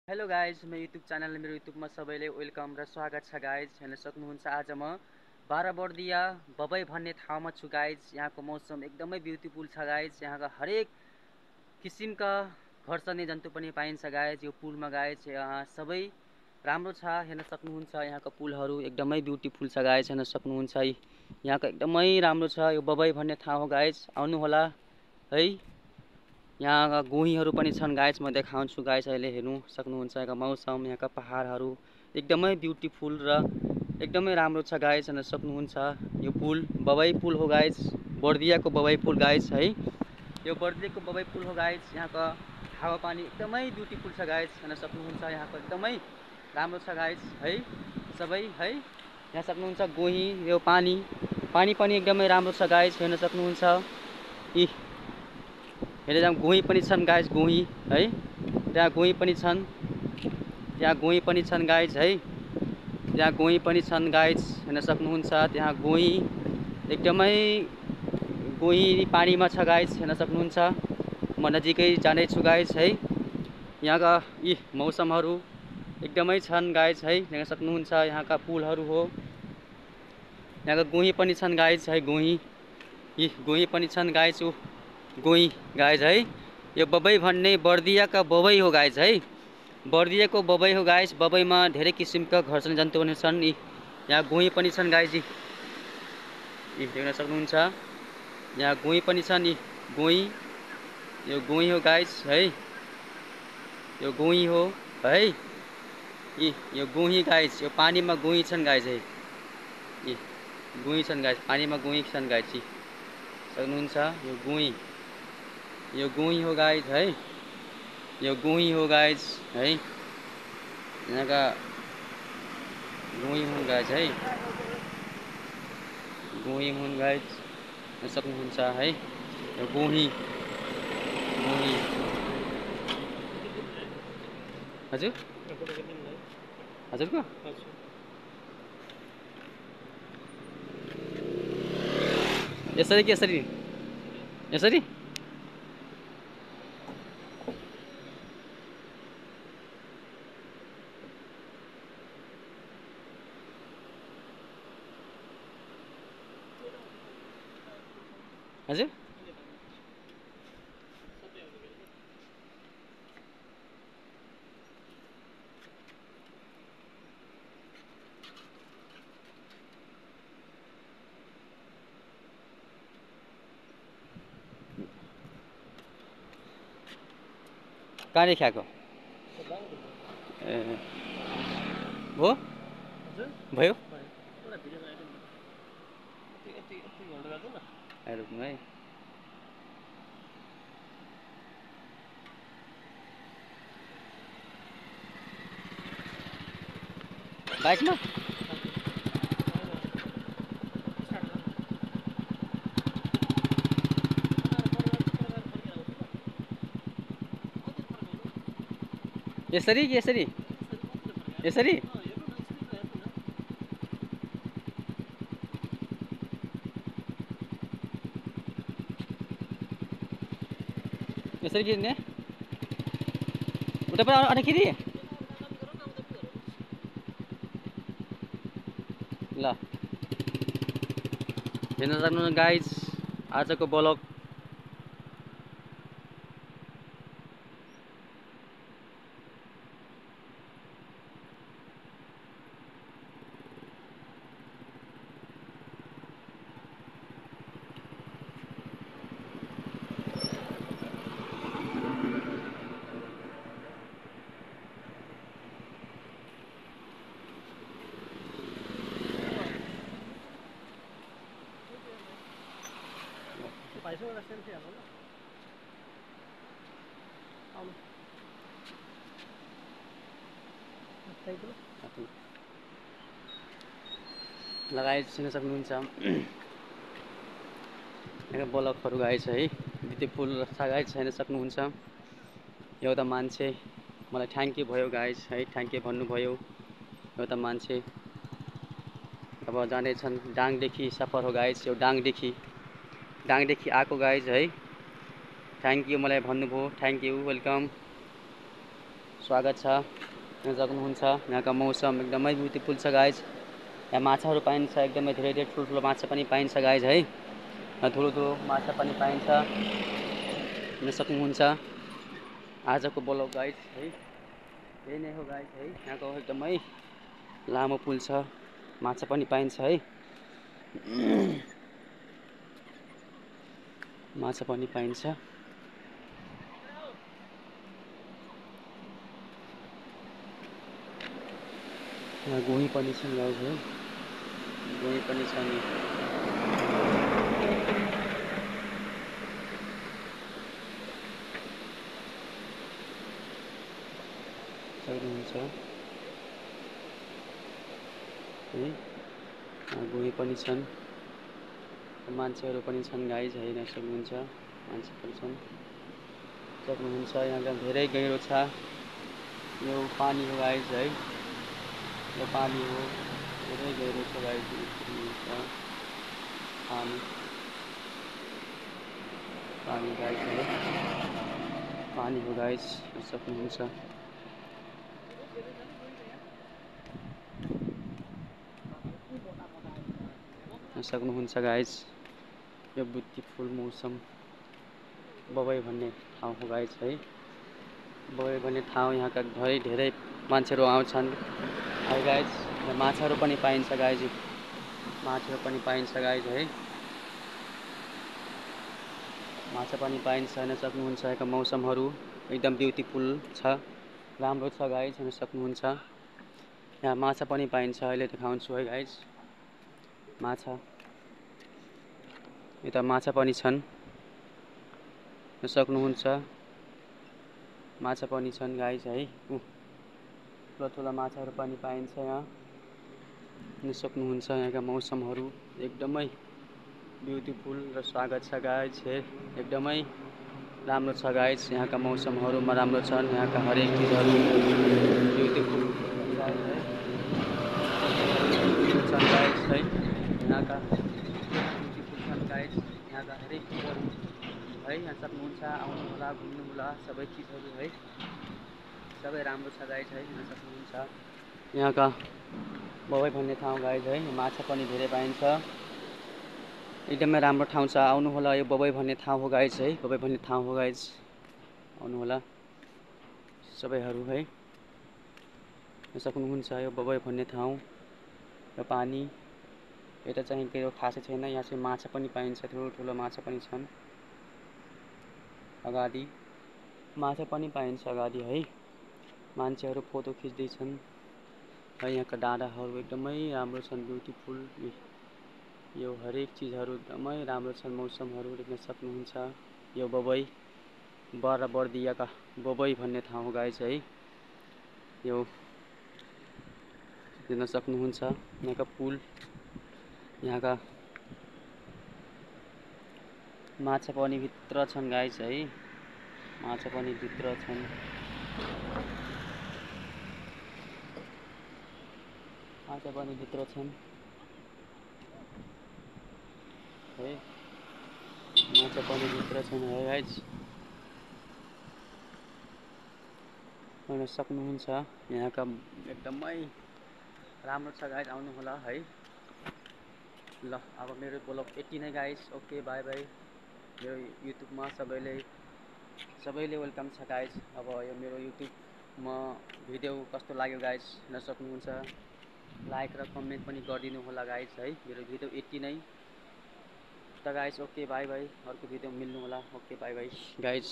Hello guys, मेरो YouTube channel मेरो युट्युबमा सबैले वेलकम र स्वागत छ गाइज। हेर्न सक्नुहुन्छ आज म बाराबर्दिया बबई भन्ने ठाउँमा छु गाइज। यहाँको मौसम एकदमै ब्युटिफुल छ गाइज। यहाँका हरेक किसिमका घरचर्ने जन्तु पनि पाइन्छ गाइज। यो पुलमा गाइज यहाँ सबै राम्रो छ। हेर्न सक्नुहुन्छ यहाँको पुलहरू एकदमै ब्युटिफुल छ गाइज। हेर्न सक्नुहुन्छ यहाँको एकदमै राम्रो छ। यो बबई भन्ने ठाउँ हो गाइज, आउनु होला है। यहाँ गोहीहरू पनि छन् गाइज, म देखाउँछु गाइज। अहिले हेर्नु सक्नुहुन्छ यहाँको मौसम, यहाँका पहाडहरू एकदमै ब्युटिफुल र एकदमै राम्रो छ गाइज। हेर्न सक्नुहुन्छ यो पुल बबई पुल हो गाइज, बर्दियाको बबई पुल गाइज है। यो बर्दियाको बबई पुल हो गाइज। यहाँको हावापानी एकदमै ब्युटिफुल छ गाइज। हेर्न सक्नुहुन्छ यहाँको एकदमै राम्रो छ गाइज है सबै है। यहाँ सक्नुहुन्छ गोही, यो पानी पनि एकदमै राम्रो छ गाइज। हेर्न सक्नुहुन्छ हेर्दै जाउँ, गोही पनि छन् गाइज, गोही है। त्यहाँ गोही पनि छन्, त्यहाँ गोही पनि छन् गाइज है। त्यहाँ गोही पनि छन् गाइज। हेर्न सक्नुहुन्छ त्यहाँ गोही एकदमै गोही पानीमा छ गाइज। हेर्न सक्नुहुन्छ म नजिकै जाँदैछु गाइज है। यहाँका मौसमहरू एकदमै छन् गाइज है। हेर्न सक्नुहुन्छ यहाँका पुलहरू हो, यहाँका गोही पनि छन् गाइज है। गोही पनि छन् गाइज। गोही गाइज है। यो बबई भन्ने बर्दियाका बबई हो गाइज है। बर्दियाको बबई हो गाइज। बबईमा धेरै किसिमका घरचर्ने जन्तु पनि छन्। यहाँ गोही पनि छन् गाइज। देख्न सक्नुहुन्छ यहाँ गोही पनि छन्। गोही, यो गोही हो गाइज है। यो गोही हो है। यो गोही गाइज, यो पानीमा गोही छन् गाइज है। गोही छन् गाइज, पानीमा गोही छन् गाइज। सक्नुहुन्छ यो गोही, यो गोही हो गाइज है। यो गोही हो गाइज है। यहाँका गोही हुन् गाइज है। गोही हुन् गाइज, सक्नुहुन्छ है। यो गोही हजुर हजुरको यसरी कि यसरी यसरी हजुर कहाँदेखि आएको ए हो भयो रोक्नु है। बाइकमा यसरी कि यसरी यसरी यसरी किन्ने उता पनि अनिखेरि ल हेर्न सक्नु गाइज आजको ब्लग। लगाइ छिर्न सक्नुहुन्छ यहाँ ब्लकहरू गाइस है। ब्युटिफुल गाइस हेर्न सक्नुहुन्छ। एउटा मान्छे मलाई थ्याङ्क यू भयो गाइस है, थ्याङ्क यू भन्नुभयो। एउटा मान्छे अब जाँदैछन् डाङदेखि सफर हो गाइस। यो डाङदेखि आएको गाइस है। थ्याङ्क यू मलाई भन्नुभयो, थ्याङ्क यू, वेलकम। स्वागत छ। यहाँ सक्नुहुन्छ यहाँको मौसम एकदमै ब्युटिफुल छ गाइज। यहाँ माछाहरू पाइन्छ, एकदमै धेरै धेरै ठुल्ठुलो माछा पनि पाइन्छ गाइज है। यहाँ ठुलो ठुलो माछा पनि पाइन्छ, हेर्न सक्नुहुन्छ। आजको ब्लग गाइज है यही नै हो गाइज है। यहाँको एकदमै लामो पुल छ, माछा पनि पाइन्छ है। माछा पनि पाइन्छ। यहाँ गोही पनि छन् गाइज है, गोही पनि छ नि। सक्नुहुन्छ है, गोही पनि छन्, मान्छेहरू पनि छन् गाइज हेर्न सक्नुहुन्छ। मान्छे पनि छन्, सक्नुहुन्छ। यहाँ धेरै गहिरो छ, यो पानी हो गाइज है, यो पानी हो, धेरै गहिरो छ गाइज। पानी पानी गाइज है, पानी हो गाइज, सक्नुहुन्छ। सक्नुहुन्छ गाइज, यो ब्युटिफुल मौसम बबई भन्ने ठाउँ हो गाइज है। बबई भन्ने ठाउँ, यहाँका धेरै मान्छेहरू आउँछन् है गाइज। माछाहरू पनि पाइन्छ गाइज, माछाहरू पनि पाइन्छ गाइज है, माछा पनि पाइन्छ। हेर्न सक्नुहुन्छ यहाँको मौसमहरू एकदम ब्युटिफुल छ, राम्रो छ गाइज, हेर्न सक्नुहुन्छ। यहाँ माछा पनि पाइन्छ, अहिले देखाउँछु है गाइज। माछा, यता माछा पनि छन्, हेर्न सक्नुहुन्छ। माछा पनि छन् गाइज है, ठुला ठुला माछाहरू पनि पाइन्छ यहाँ, हेर्न सक्नुहुन्छ। यहाँका मौसमहरू एकदमै ब्युटिफुल र स्वागत छ गाइज है, एकदमै राम्रो छ गाइज। यहाँका मौसमहरूमा राम्रो छन्, यहाँका हरेक चिजहरू ब्युटिफुल छन् है, छन् गाइज है। यहाँका ब्युटिफुल छन् गाइज, यहाँका हरेक चिजहरू है, यहाँ सक्नुहुन्छ। आउनुहोला, घुम्नुहोला, सबै चिजहरू है, सबै राम्रो छ गाइज है, हेर्न सक्नुहुन्छ। यहाँका बबई भन्ने ठाउँ गाइज है, माछा पनि धेरै पाइन्छ, एकदमै राम्रो ठाउँ छ। आउनुहोला, यो बबई भन्ने ठाउँ हो गाइज है, बबई भन्ने ठाउँ हो गाइज, आउनुहोला सबैहरू है, हेर्न सक्नुहुन्छ। यो बबई भन्ने ठाउँ, र पानी यता चाहिँ त्यो खासै छैन, यहाँ चाहिँ माछा पनि पाइन्छ, ठुलो ठुलो माछा पनि छन्। अगाडि माछा पनि पाइन्छ अगाडि है, मान्छेहरू फोटो खिच्दैछन् है। यहाँका डाँडाहरू एकदमै राम्रो छन्, ब्युटिफुल। यो हरेक चिजहरू एकदमै राम्रो छन्, मौसमहरू देख्न सक्नुहुन्छ। यो बबई बर्दियाका बबई भन्ने ठाउँ हो गाइज है, यो देख्न सक्नुहुन्छ। यहाँका पुल, यहाँका माछा पनि भित्र छन् गाइज है, माछा पनि भित्र छन्, माछा पनि भित्र छन् है, माछा पनि भित्र छन् है गाइज, हेर्न सक्नुहुन्छ। यहाँका एकदमै राम्रो छ गाइज, आउनुहोला है। ल अब मेरो ब्लग यति नै गाइज, ओके बाई बाई। यो युट्युबमा सबैले वेलकम छ गाइज। अब यो मेरो युट्युबमा भिडियो कस्तो लाग्यो गाइज, हेर्न सक्नुहुन्छ। लाइक र कमेन्ट पनि गरिदिनु होला गाइज है। मेरो भिडियो यति नै त गाइज, ओके बाई बाई। अर्को भिडियो मिल्नु होला, ओके बाई बाई गाइज।